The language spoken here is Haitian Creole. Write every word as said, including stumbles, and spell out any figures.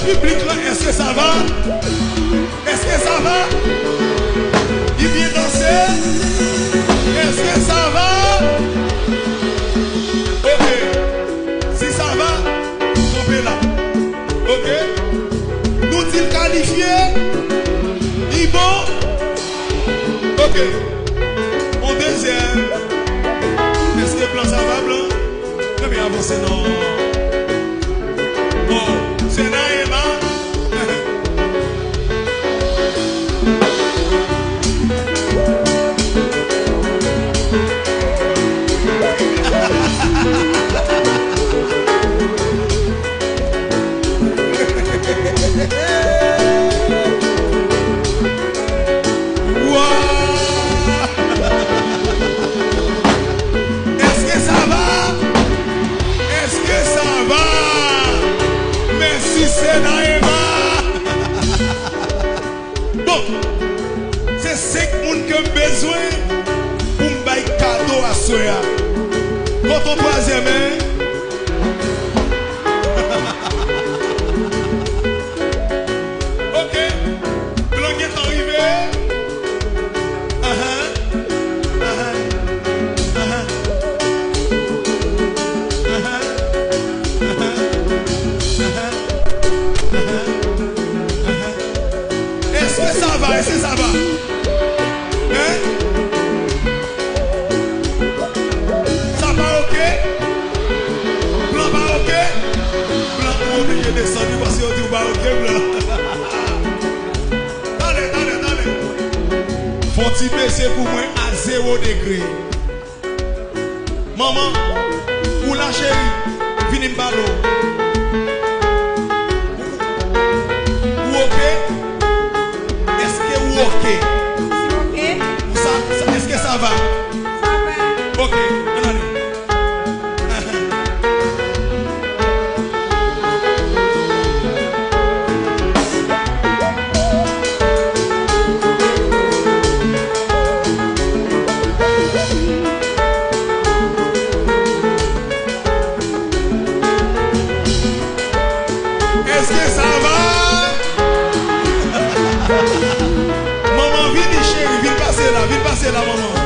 Piblik lan, èske sa va? Èske sa va? Li byen danse? Èske sa va? Ok. Si sa va, kanpe la. Ok. Nou di l kalifye. Li bon? Ok. On dezyèm. Èske blan sa va, blan? Premye avanse non. Bon, se Naïma. Wa! Èske sa va? Èske sa va? Mèsi, se Naïma. Bon, se senk moun ke m bezwen pou m bay kado aswè a. Kote yon twazyèm, en? Ok. Blan gentan rive. Ahan. Ahan. Ahan. Ahan. Ahan. Ahan. Ahan. Ahan. Èske sa va? Èske sa va? Hein? Sa pa oke? Blan pa oke? Blan, ou oblije desann wi, paske yo di w pa oke, blan. Tande, tande, tande. Fè yon ti bese pou mwen a zewo degre. Manman, ou la, cheri? Vini m pale w. Ou, ou oke? Èske ou oke? Ou sa, sa, èske sa va? Sa va. Oke, ann ale. Èske sa va? Manman, vini, cheri, vin pase la, vin pase la, manman.